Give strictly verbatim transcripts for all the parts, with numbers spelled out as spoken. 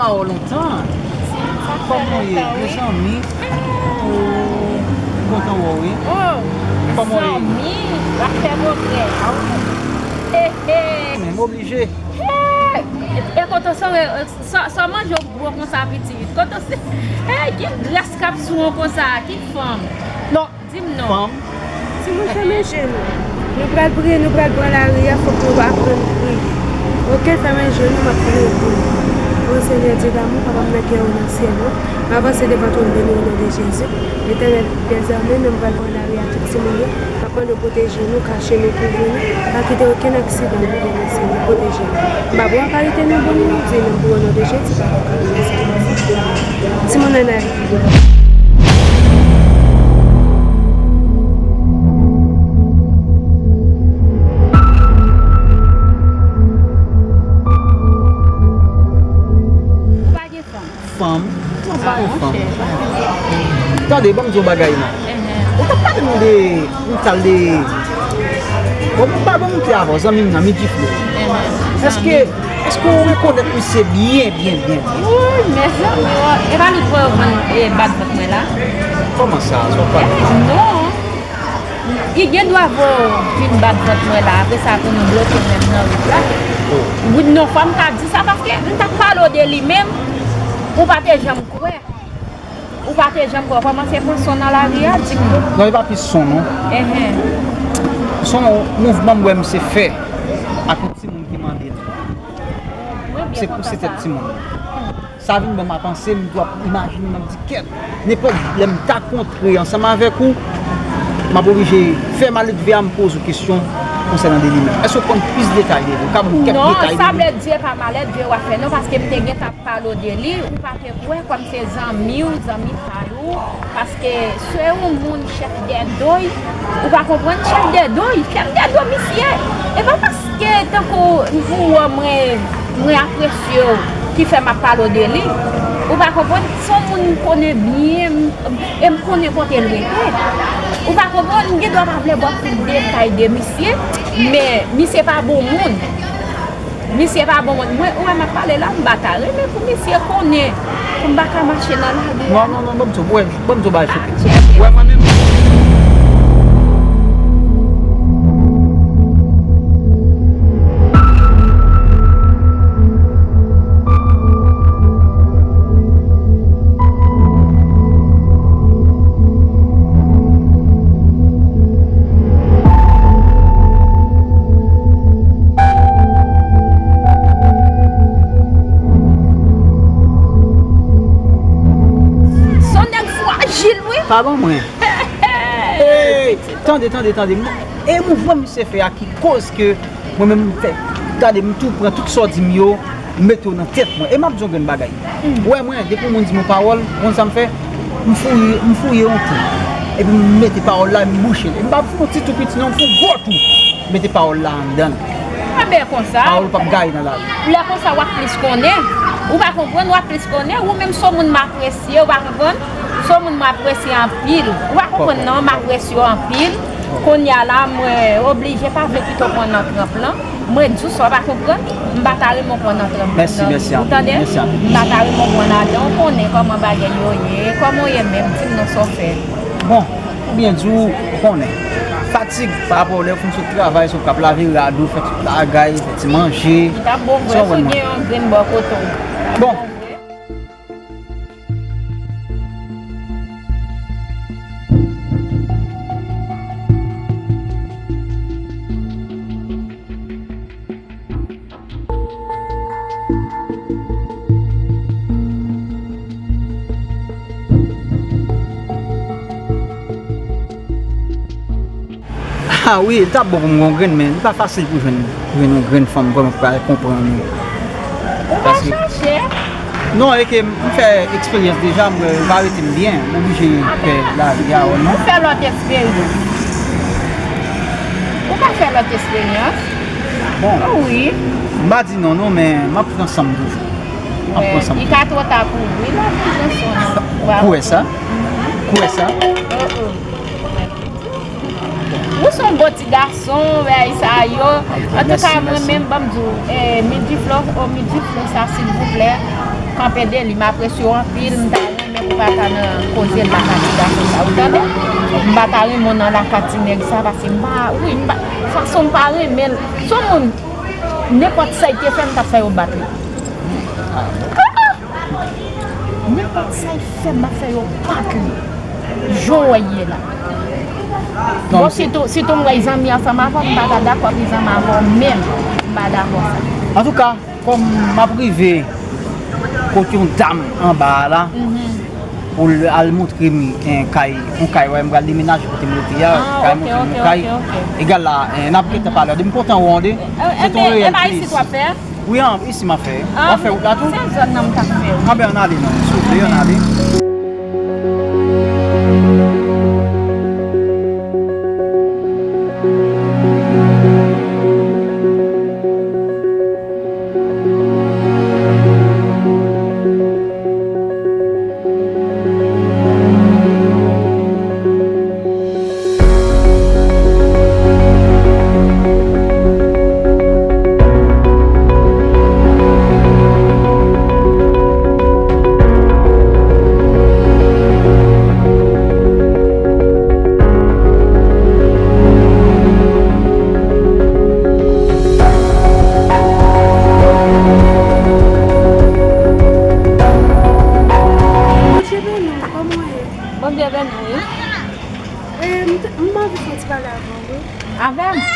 Pa wè w lontan. Kòman w ye? Mezanmi, m kontan wè w, wi. Kòman w ye? Zanmi, w ap fè pwogrè. He, he. Men m oblije. He! E kote w sore, sa, sa manje w gwo konsa pitit? Kote w se, hey, ki gras k ap sou w konsa? Ki fanm? Non. Di m non. Fanm. Timoun, fèmen je nou. Nou pral priye, nou pral pran lari a, fòk nou aprann priye. Oke, fèmen je nou, m ap priye pou nou. O Senyè Dye damou, Papa m nan ki anwo nan syèl yo, m avanse devan twòn beni w o non de Jezi. Letènèl dèzame, menm pral pran lari a, tout timoun yo, m ap mande w pwoteje nou, kache nou, kouvri nou, pa kite okenn aksidan rive nou, Senyè, pwoteje nou. M pa pran kalite nou bon nou di, menm pou o non de Jezi, Papa m nan ki anwo nan syèl yo. Timoun ann ale. Fanm. Mwen pa gen fanm. Tande, ban m di w bagay non. Ou t ap pale m de yon tal de. Bon, m pa bon moute avè w, zanmi m nan, Midji Flo. Èske, èske w rekonèt misye byen, byen, byen, byen? Wi, mezanmi, e pa li k voye w vann, e, bat vant mwen la? Kòman sa? Sa w pale? Non. Li gen dwa voye w vin bat vant mwen la, apre sa pou nou bloke menm nan wout la. Wi, non, fò m ta di sa paske m t ap pale w de li menm, ou pa te janm kwè. Ou pa te janm kwè. Kòmanse pran son nan lari a, di m non. Non, e pa plis son non. Enhen. Se yon mouvman m wè misye fè ak yon timoun ki mande l. Se pou se tèt timoun. Sa vin ban m a panse, m tou ap imajine, m ap di, kèt, nenpòt lè m ta kontre ansanm avèk ou, m ap oblije fè malelve a, m poze w kesyon konsènan de li menm. Èske w konn plis detay de li? Ou ka ban m kèk detay de li? Non, sa vle di e pa malelve w ap fè non, paske m te gentan ap pale w de li, ou pa te kwè, kòm se zanmi w, zanmi pa w, paske se yon moun chèf dèdoy, ou pa konprann, chèf dèdoy, chèf dèdoy misye. E pa paske tankou ou wè mwen, mwen apresye w ki fè m ap pale w de li. Ou pa konprann, se yon moun m konnen byen, m, e m konnen kote l rete. Ou pa konprann, m gen dwa pa vle ba w tout detay de misye, men misye pa bon moun. Misye pa bon moun. Mwen, ou wè m ap pale la, m pa ta renmen pou misye konnen pou m pa ka mache nan lari a. Non, non, non, ban m di w, wè, ban m di w bagay, Chouki. Wè mwen menm. Se yon nèg frajil, wi. Pa ban mwen. Ey, tande, tande, tande. E mouvman misye fè a ki koz ke mwen menm m fè, gade, m tou pran tout sa w di m yo, m mete yo nan tèt mwen. E m ap di yon grenn bagay. Ou wè mwen, depi yon moun di m yon pawòl, ou konn sa m fè? M fouye, m fouye yon twou. Epi m mete pawòl la, m bouche l. E m pa fè yon ti twou piti non, m fè yon gwo twou. Mete pawòl la anndan l. Enben konsa. Pawòl ou p ap gaye nan lari. Lè konsa w ap plis konnen. Ou pa konprann, w ap plis konnen. Ou menm se yon moun m apresye, ou pa konprann? Se yon moun m apresye anpil. Ou pa konprann non, m apresye w anpil. Kounye a la, mwen oblije pa vle kite w pran nan tranp lan. Mwen di w sa w pa konprann, m pa ta renmen w pran nan tranp lan. Mèsi, mèsi anpil. Ou tande? Mèsi anpil. M pa ta renmen w pran ladan, ou konnen kòman bagay yo ye. Kòman w ye menm? Di m non sa w fè. Bon, pou byen di w, ou konnen. Fatig pa rapò lè w fin sot travay, se w k ap lave rad ou, fè tout bagay, fè ti manje. Li t ap bon vre si w gen yon grenn bò kote w. Bon. Ah wi, li t ap bon pou m gen yon grenn, men li pa fasil pou jwenn, pou jwenn yon grenn fanm vrèman ki pral konprann ou. Ou pa chache? Non, e ke m fè eksperyans deja, m wè yo pa rete m byen, m oblije fè lavi a, wè non. Ou fè lòt eksperyans? Ou pa fè lòt eksperyans? Bon, wi. M pa di non, non, men m ap pran san m toujou. M ap pran san m toujou. Li ka twò ta pou ou, wi, la, pou pran san w. Ou wè sa? Ou wè sa? Ou se yon bon ti gason, bagay sa yo. Antouka, mwen menm, ban m di w, eh, Midji Flo, oh, Midji Flo sa, silvouplè. M ap ede li, m apresye w anpil, m ta renmen pou w pa ta nan koze lakay ti gason sa, ou tande? M pa ta renmen w nan lakay ti nèg sa, paske m pa, wi, m pa, fason m pa renmen l. Se yon moun, nenpòt sa l te fè, m t ap fè yo bat li. Ah! Nenpòt sa l fè, m ap fè yo bat li. Jan w wè l ye la. Bon, sitou, sitou m wè zanmi ansanm avè w, m pa ta dakò pou zanmi avè w menm. M pa dakò sa. Antouka, kòm m ap rive kote yon dam anba a la, pou l al montre m, eh, kay, yon kay, wè, m pral demenaje kote m rete a, kay montre m yon kay. Egal la, eh, n ap gentan pale. Depi m kontan wè w, se ton reyèl plis. Wi, an, isi m ap fè. W ap fè wout la tou? Se zòn nan m t ap fè, wi. Anben, ann ale non, souple, ann ale. Bondye beni w, kòman w ye? Bondye beni w, wi. E, m t-, m anvi fè yon ti pale avè w, wi. Avè m? Wi.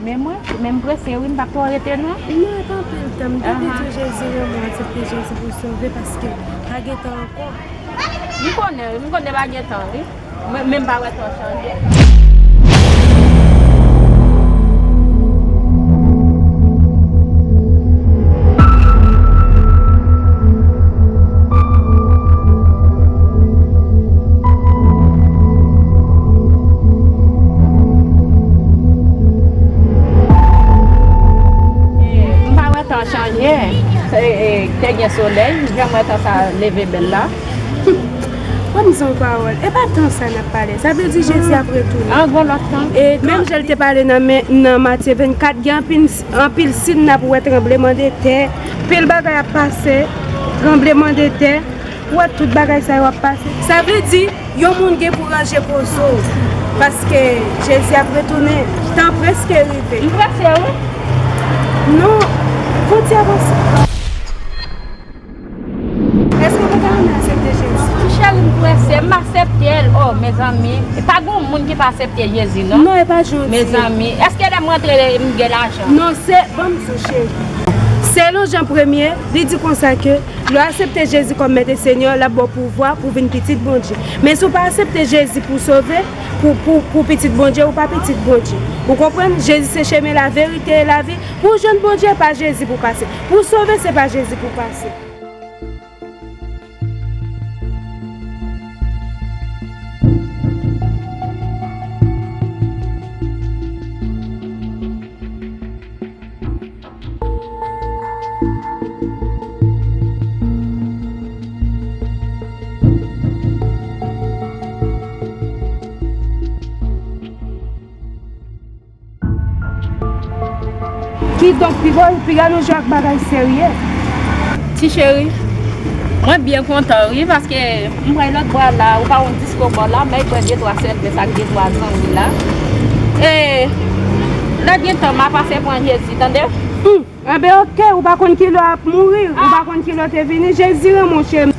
Men mwen, men m prese, wi, m p ap twò rete, non. Non, e pa anpil tan. M te vle di w Jezi renmen w, aksepte Jezi pou w sove, paske pa gen tan ankò. M konnen, wi, m konnen pa gen tan, wi. Men, men m pa wè tan chanje. M pa wè tan chanje. E, e, te gen solèy, jan m wè tan sa leve bèl la. Ban m di w yon pawòl. E pa tan sa n ap pale. Sa vle di Jezi ap retounen. An gon lòt tan. E menm jan l te pale nan men, nan Matye vennkat, gen anpil, anpil siy n ap wè, tranblemanntè, anpil bagay ap pase, tranblemanntè, w wè tout bagay sa yo ap pase. Sa vle di, yon moun gen pou ranje koze w, paske Jezi ap retounen, tan prèske rive. M prese, wi. Non, fon ti avanse. Èske w pa ta renmen aksepte Jezi? Ti cheri, m prese, m aksepte l. Oh, mezanmi, pa gen moun ki pa aksepte Jezi, non. Non, e pa jan w di. Mezanmi, èske lè m rantre, m gen lajan? Non, se, ban m di w, cheri. Selon Jan premye, li di konsa ke lè w aksepte Jezi kòm Mèt e Senyè, l ap ba w pouvwa pou w vin pitit Bondye. Men si w pa aksepte Jezi pou w sove, pou, pou, pou pitit Bondye, ou pa pitit Bondye. Ou konprann? Jezi se chemen, laverite e lavi. Pou w jwenn Bondye, e pa Jezi pou w pase. Pou w sove, se pa Jezi pou w pase. Kidonk, piga, piga nou jwe ak bagay serye. Ti cheri, mwen byen kontan, wi, paske m wè lòt bò a la, ou pa wè yon disko bò la, men pran de twa sèl, men sa k de twa zanmi la. E, lè gen tan, m a pase pran Jezi, tande? Hmm. Enben, oke, ou pa konn kilè w ap mouri, ou pa konn kilè w te vini. Jezi renmen w, cheri.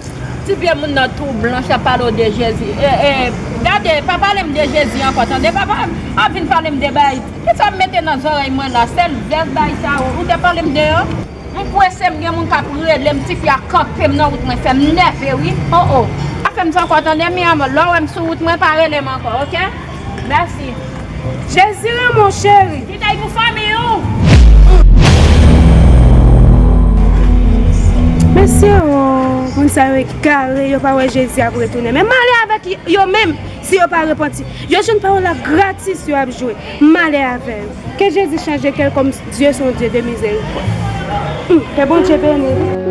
Ti pye moun nan tou blanch ap pale w de Jezi. E, e, gade, pa pale m de Jezi ankò, tande, papa? Ap vin pale m de bay. Kisa m mete nan zòrèy mwen la? Sèl vès bay sa yo. Ou te pale m de yo? M prese, m gen moun k ap rele m, tifi a kanpe m nan wout mwen, fè m nève, wi. Oh, oh. Pa fè m sa ankò, tande, mi amor. Lè w wè m sou wout mwen, pa rele m ankò, oke? Mèsi. Jezi renmen w, cheri. Kite l pou fanmi ou. Mesye, oh, moun sa yo egare, yo pa wè Jezi ap retounen. Men malè avèk yo menm, si yo pa repanti. Yo jwenn pawòl la gratis, yo ap jwe. Malè avè yo. Ke Jezi chanje kè l, kòm Dye se yon Dye de mizerikòd. Hmm, ke Bondye beni w.